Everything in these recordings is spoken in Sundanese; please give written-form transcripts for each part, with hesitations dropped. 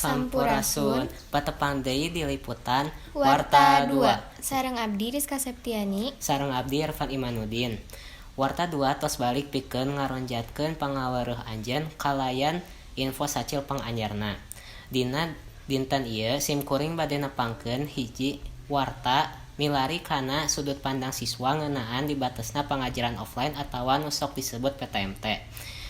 Sampurasun. Patepang deui di liputan Warta 2. Sareng abdi Rizka Septiani. Sareng abdi Irfan Imanuddin. Warta 2 tos balik pikeun ngaronjatkeun pangaweruh anjeun kalayan info sacil panganyarna. Dina dinten ieu sim kuring bade nepangkeun hiji warta milari kana sudut pandang siswa ngeunaan dibatesna pangajaran offline atawa nu sok disebut PTMT.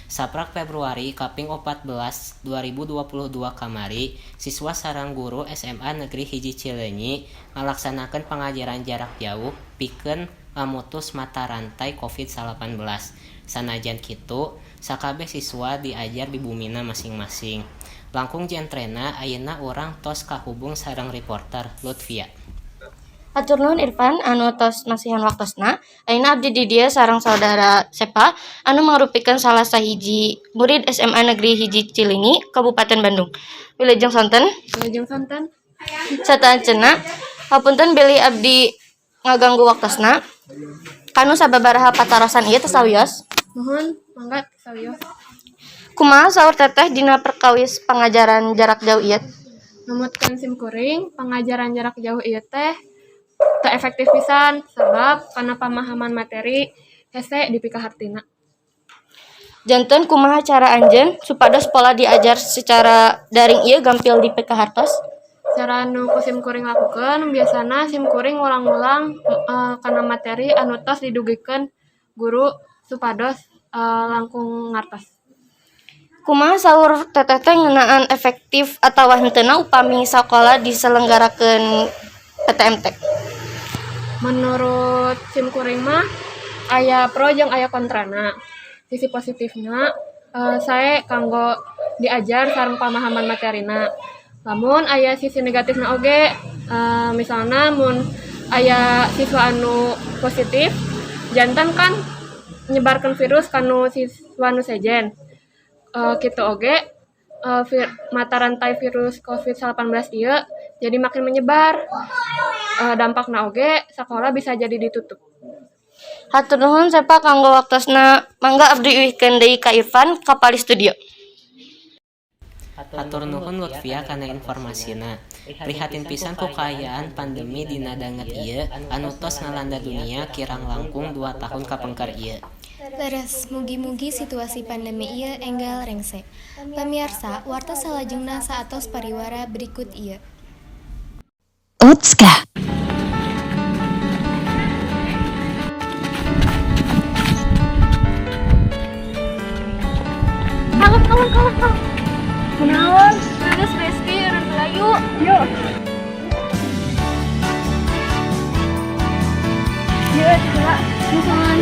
Saprak Februari kaping 14 2022 kamari, siswa sareng guru SMA Negeri 1 Cileunyi ngalaksanakeun pangajaran jarak jauh pikeun ngamutus mata rantai COVID-19. Sanajan kitu, sakabeh siswa diajar di bumina masing-masing. Langkung jentrena, ayeuna urang tos kahubung sareng reporter Lutfia. Hatur nuhun Irfan anu tos masihan waktosna. Ayeuna abdi di dieu sareng saudara Sepa anu mangrupikeun salah sahiji murid SMA Negeri 1 Cileunyi, Kabupaten Bandung. Wilujeng sonten. Wilujeng sonten. Sateuacanna, hapunten bilih abdi ngaganggu waktosna. Kanu sababaraha patarosan ieu tos sawios. Nuhun, mangga sawios. Kumaha saur teteh dina perkawis pangajaran jarak jauh ieu? Numutkeun sim kuring, pangajaran jarak jauh ieu teh teu efektif pisan sabab kana pamahaman materi hese dipikahartina. Janten kumaha cara anjeun supados pola diajar secara daring ieu gampil dipikahartos? Cara anu ku sim kuring lakukeun biasana sim kuring ngulang-ngulang kana materi anu tos didugikeun guru supados langkung ngartos. Kumaha saur teteh teh ngeunaan efektif atawa henteuna upami sakola diselenggarakeun PTMT? Menurut sim kuring mah aya pro jeung aya kontrana. Sisi positifna sae kanggo diajar sareng pamahaman materina. Lamun aya sisi negatifna oge, misalna mun aya siswa anu positif janten kan nyebarkeun virus kanu siswa nu sejen. Kitu oge mata rantai virus COVID-19 ieu jadi makin menyebar. Dampakna oge sakola bisa jadi ditutup. Hatur nuhun Sepa kanggo waktosna. Mangga abdi uihkeun deui ka Irfan ka palih studio. Hatur nuhun Lutfia kana informasina. Prihatin pisan ku kaayaan pandemi dina danget ieu anu tos ngalanda dunia kirang langkung 2 tahun kapengker ieu. Leres, mugi-mugi situasi pandemi ieu enggal rengse. Pamiarsa, warta salajengna saatos pariwara berikut ieu. Otska. Kalem, kalem, kalem, kalem. Kunaon? Geus Reski eureun Melayu. Yuk. Yuk, coba. Nuhun.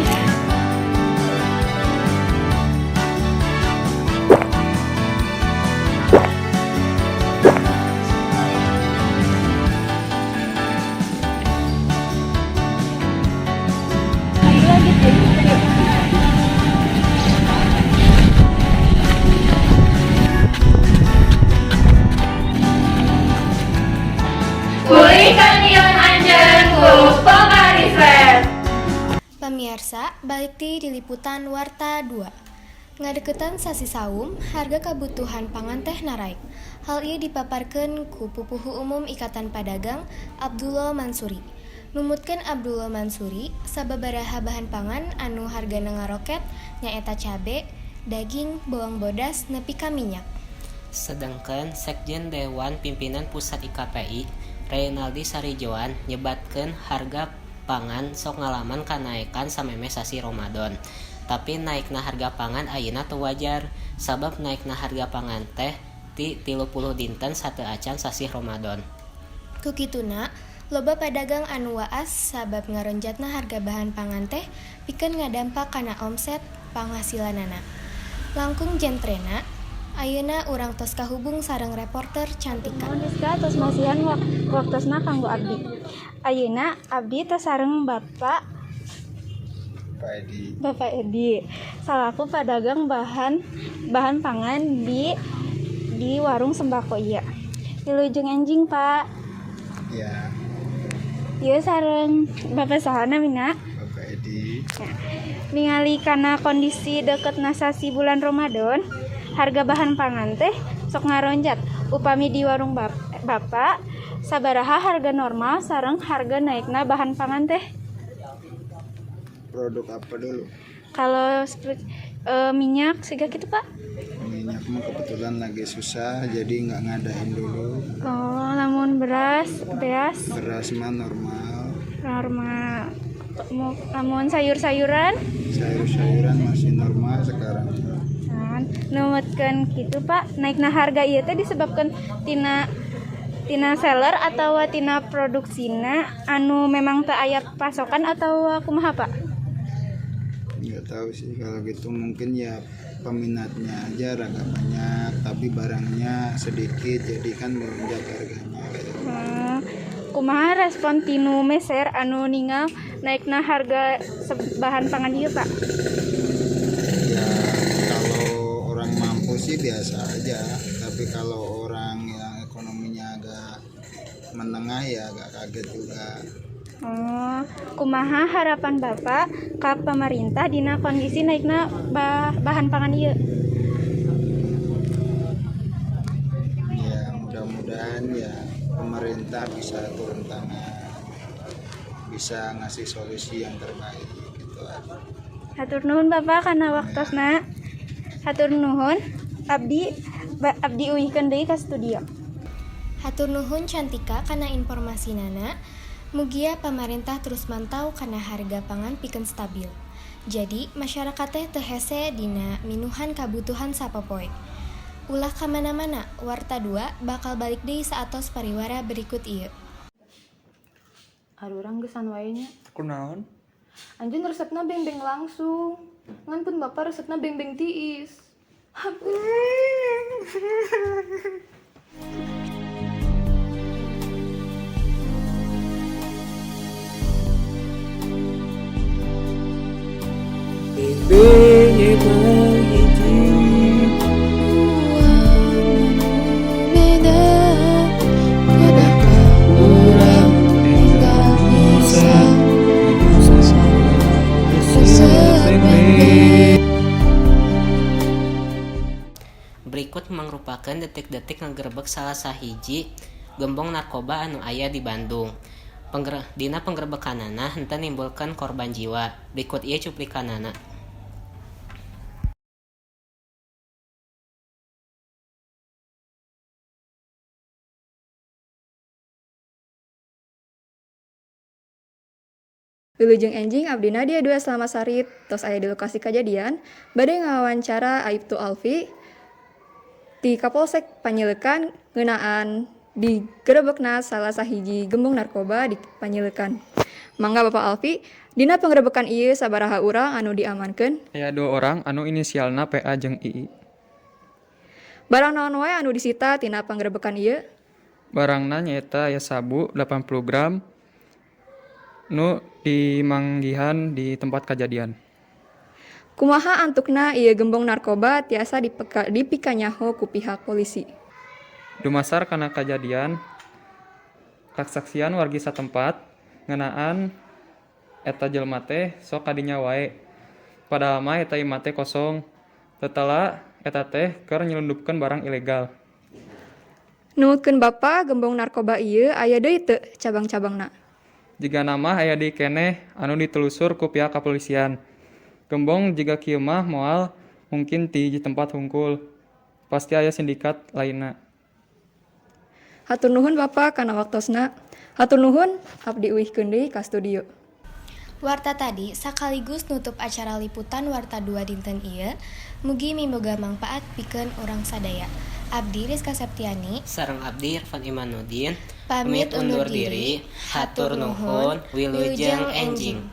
Pamiarsa, balik deui di liputan Warta 2. Ngadeukeutan sasi saum, harga kabutuhan pangan teh naraek. Hal ieu dipaparkeun ku Pupuhu Umum Ikatan Padagang Abdullah Mansuri. Numutkeun Abdullah Mansuri, sababaraha bahan pangan anu hargana ngaroket nyaeta cabe, daging, bawang bodas nepi ka minyak. Sedengkeun Sekjen Dewan Pimpinan Pusat IKPI, Reynaldi Sarijowan nyebatkeun harga pangan sok ngalaman kanaekan samemeh sasi Ramadan. Tapi naikna harga pangan ayeuna teu wajar, sabab naikna harga pangan teh ti 30 dinten sateuacan sasih Ramadan. Kukituna, loba padagang anu waas sabab ngaronjatna harga bahan pangan teh pikeun ngadampak kana omset panghasilanana. Langkung jentrena, ayeuna urang tos kahubung sareng reporter Cantika. Nuhun Rizka tos masihan waktosna kanggo abdi. Ayeuna abdi tos sareng Bapak Pak Edi. Bapak Edi salaku padagang bahan pangan di warung sembako ieu. Wilujeng enjing Pak. Ya. Ieu sareng Bapak saha namina? Bapak Edi. Ya. Ningali kana kondisi deket sasi bulan Ramadan, harga bahan pangan teh sok ngaronjat. Upami di warung Bapak, sabaraha harga normal sareng harga naikna bahan pangan teh? Produk apa dulu? Kalau seperti minyak siga gitu, Pak? Minyak mah kebetulan lagi susah, jadi nggak ngadain dulu. Oh, lamun beras, beas? Beras mah normal. Normal. Lamun sayur-sayuran? Sayur-sayuran masih normal sekarang. Nah, numutkeun kitu, Pak, naikna harga ieu teh disebabkan tina tina seller atau tina produksina anu memang teu aya pasokan atau kumaha, Pak? Nggak tahu sih kalau gitu, mungkin ya peminatnya aja agak banyak tapi barangnya sedikit, jadi kan melonjak harganya gitu. Kumaha respon ti nu meser anu ningal naikna harga bahan pangan ieu, Pak? Ya, kalau orang mampu sih biasa aja, tapi kalau orang yang ekonominya agak menengah ya agak kaget juga. Oh, kumaha harapan Bapak ka pemerintah dina kondisi naikna bahan pangan ieu? Ya, mudah-mudahan ya pemerintah bisa turun tangan, bisa ngasih solusi yang terbaik gitu aja. Hatur nuhun, Bapak, kana waktosna. Hatur nuhun, abdi abdi uihkeun deui ka studio. Hatur nuhun, Cantika, kana informasinana. Mugia pamarentah terus mantau kana harga pangan pikeun stabil. Jadi masyarakat teh teu hese dina minuhan kabutuhan sapopoe. Ulah kamana-mana, Warta 2 bakal balik deui saatos pariwara berikut ieu. Arurang geusan wae nya. Kunaon? Anjeun resepna bengbeng langsung. Ngan pun bapak resepna bengbeng tiis. Berikut mangrupakeun detik-detik ngagerebek salah sahiji gembong narkoba anu aya di Bandung. Dina panggerebekanana henteu nimbulkeun korban jiwa. Berikut ieu cuplikanana. Wilujeng enjing, abdi Nadia Dua Slamasari tos aya di lokasi kajadian bade ngawawancara Aiptu Alfi ti Kapolsek Panyileukan ngeunaan digerebekna salah sahiji gembong narkoba di Panyileukan. Mangga, Bapak Alfi, dina panggerebekan ieu sabaraha urang anu diamankeun? Aya dua orang anu inisialna PA jeung II. Barang naon wae anu disita tina panggerebekan ieu? Barangna nyaeta aya sabu 80 gram nu dimanggihan di tempat kajadian. Kumaha antukna ieu gembong narkoba tiasa dipikanyaho ku pihak polisi? Dumasar kana kajadian, kasaksian wargi satempat ngeunaan eta jelema teh sok kadinya wae. Padahal mah eta imah teh kosong. Tetela eta teh keur nyelundupkeun barang ilegal. Numutkeun Bapak, gembong narkoba ieu aya deui teu cabang-cabangna? Jigana mah aya deui keneh anu ditelusur ku pihak kapolisian. Gembong jiga kieu mah moal mungkin ti hiji tempat hungkul. Pasti aya sindikat lainna. Hatur nuhun, Bapak, kana waktosna. Hatur nuhun, abdi uihkeun deui ka studio. Warta tadi sakaligus nutup acara liputan Warta 2 dinten ieu. Mugi miboga mangpaat pikeun urang sadaya. Abdi Rizka Septiani Sareng abdi Irfan Imanuddin pamit undur diri. Hatur nuhun, wilujeng enjing.